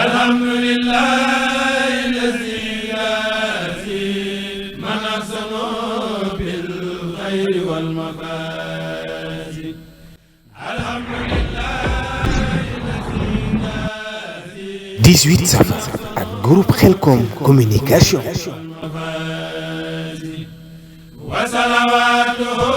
alhamdulillahi allazi yaati man ahsanu bil khayri wal mafasid alhamdulillahi allazi yaati 18 Safar ak groupe Khelcom communication wa salawatuhu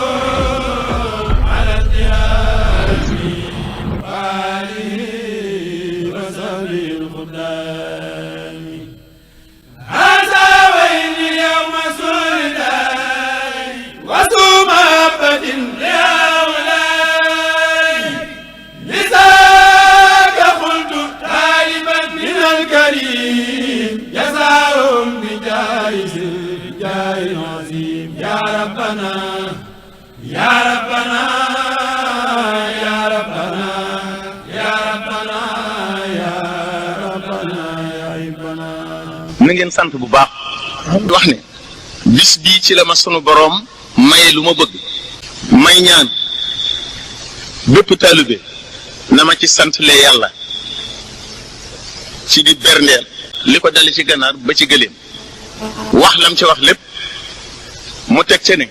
يا ربنا يا ربنا يا ربنا يا ربنا يا ربنا يا ربنا na ngeen sant bu baax wax ne bis bii ci la ma sunu boroom maye lu ma bëgg may ñaan bépp taalibe na ma ci sant le yàlla ci di berndeel li ko dale ci ganaar ba ci gëléem wax lam ci wax lépp mu teg ca ne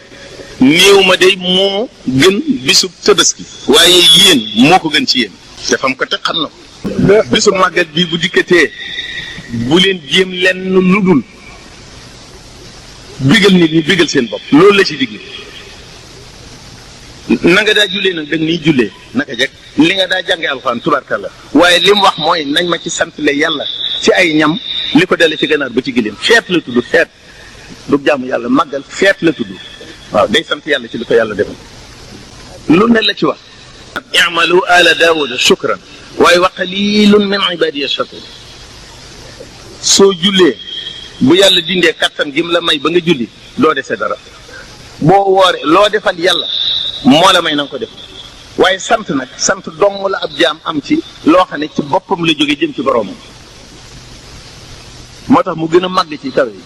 néew ma day moo gën bisub Tabaski waaye yéen moo ko gën ci yéen te fam ko teg xam na ko bisub màggal bii bu dikkatee bu leen jéem lenn lu dul bigal nit ñi bigal seen bopp loolu la ci digle na nga daa jullee nag dag niy jullee naka jekk li nga daa jànge alxuraan tubaarkalla waaye li mu wax mooy nañ ma ci santle yàlla ci ay ñam li ko dale ci ganaar ba ci giléem feet la tudd feet du jaamu yàlla màggal feet la tudd waaw day sant yàlla ci li ko yàlla defal lu ne la ci wax i'malu ala daawuda shukran waaye wa qalilun min ibadiya shakur soo jullee bu yàlla dindee kattan gi mu la may ba nga julli doo dese dara boo wooree loo defal yàlla moo la may na nga ko def waaye sant nag sant dong la ab jaam am ci loo xam ne ci boppam la jóge jëm ci boroomam moo tax mu gën a màgg ci kawe yi